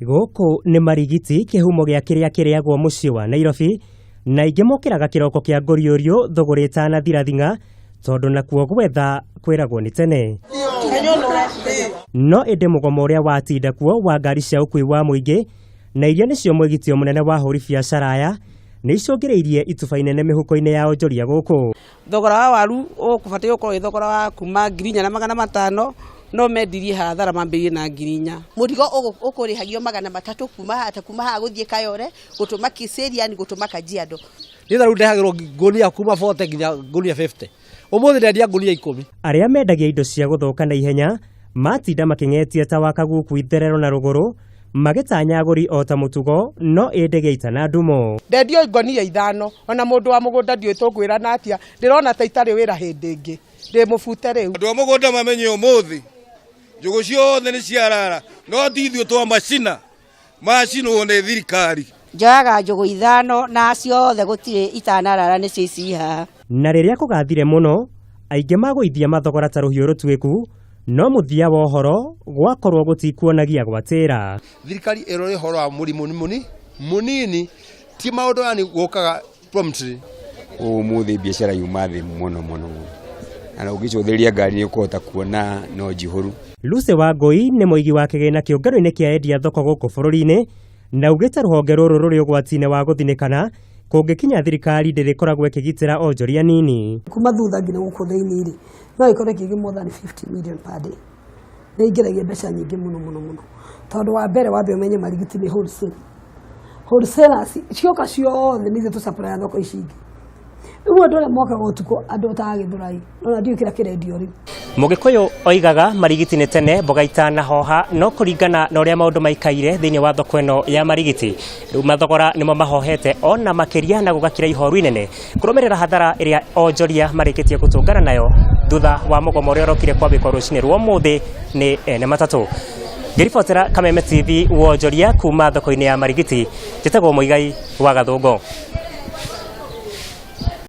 Gũkũ nĩ Marigiti, kĩhumo gĩa kĩrĩa kĩrĩagwo mũciĩ wa Nairobi, na aingĩ mokĩraga kĩroko kĩa ngũriũriũ thũgũrĩ ĩtanathira thing'a, tondũ nakuo gwetha kwĩragwo nĩ tene. No ĩndĩ mũgomo ũrĩa watinda kuo wa ngari cia ũkui wa mũingĩ na iria nĩcio mwĩgitio mũnene wa ahũri biacara aya nĩ icũngĩrĩirie ituba inene mĩhuko-inĩ ya onjoria gũkũ. Thogora wa waru ũkũbatiĩ gũkorwo wĩ thogora wa kuma 4500, no mendirie hathara mambĩrĩrie na 4000. Mũrigo ũkũrĩhagio 300 kuma haha, ta kuma haha gũthiĩ Kayore, gũtũma Kiserian, gũtũma Kajiado. Niĩ ta rĩu ndehagĩrwo ngũnia kuma 40 nginya ngũnia 50. Ũmũthĩ ndendia ngũnia 10. Arĩa mendagia indo cia gũthũka na ihenya matinda makĩng'etia ta wa kaguku itherero na rũgũrũ magĩtanya agũri o ta mũtugo, no ĩndĩ gĩita na ndumo. Ndendio ngonia 5, ona mũndũ wa mũgũnda ndiũĩ tũngwĩrana atĩa, ndĩrona ta itarĩ wĩra hĩndĩ ĩngĩ, ndĩ mũbute rĩu. Andũ a mũgũnda mamenye ũmũthĩ njũgũ ciothe nĩ ciarara, no ti ithuĩ twamacina, macinwo nĩ thirikari. Njoyaga njũgũ 5 na ciothe gũtirĩ itanarara nĩcio ici haha. Na rĩrĩa kũgathire mũno, aingĩ magũithia mathogora ta rũhiũ rũtuĩku, no mũthia wa ũhoro gwakorwo gũtikuonagia gwatĩra. Thirikari ĩrore ũhoro wa mũrimũ mũnini, ti maũndũ yani gũkaga promptly. Ũmũthĩ biacara yuma thĩ mũno mũno mũno, na ũngĩcũthĩrĩria ngari nĩ ũkũhota kuona no njihũru. Lucy Wangũi nĩ mũigi wa kĩgĩna kĩũngano-inĩ kĩa endia thoko gũkũ bũrũri-inĩ, na augĩte rũhonge rũrũ rũrĩ ũgwati-inĩ wa gũthinĩkana kũngĩkinya thirikari ndĩrĩkoragwo ĩkĩgitĩra onjoria nini. Kuma thutha nginya gũkũ thĩinĩ rĩ, no ĩkorwo ĩkĩingĩ more than 50 million per day. Nĩ ĩingĩragia mbeca nyingĩ mũno mũno mũno, tondũ wa mbere wambe ũmenye Marigiti nĩ wholesale. Wholesalers cioka ciothe nĩ ithuĩ tũ supply thoko ici ingĩ. Rĩu andũ arĩa mokaga ũtukũ, andũ ta Gĩthũrai, ona ndiũĩ kĩrĩa kĩrendio rĩu. Mũgĩkũyũ oigaga Marigiti nĩ tene mboga itanahoha, no kũringana na ũrĩa maũndũ maikaire thĩinĩ wa thoko ĩno ya Marigiti, rĩu mathogora nĩmo mahohete ona makĩria na gũgakira ihoru inene kũrũmĩrĩra hathara ĩrĩa onjoria marĩkĩtie gũtũngana nayo thutha wa mũgomo ũrĩa ũrokire kwambĩkwo rũcinĩ rwa ũmũthĩ nĩ ene matatũ. Ngĩribotera Kameme TV wonjoria kuma thoko-inĩ ya Marigiti, njĩtagwo Mũigai wa Gathũngũ.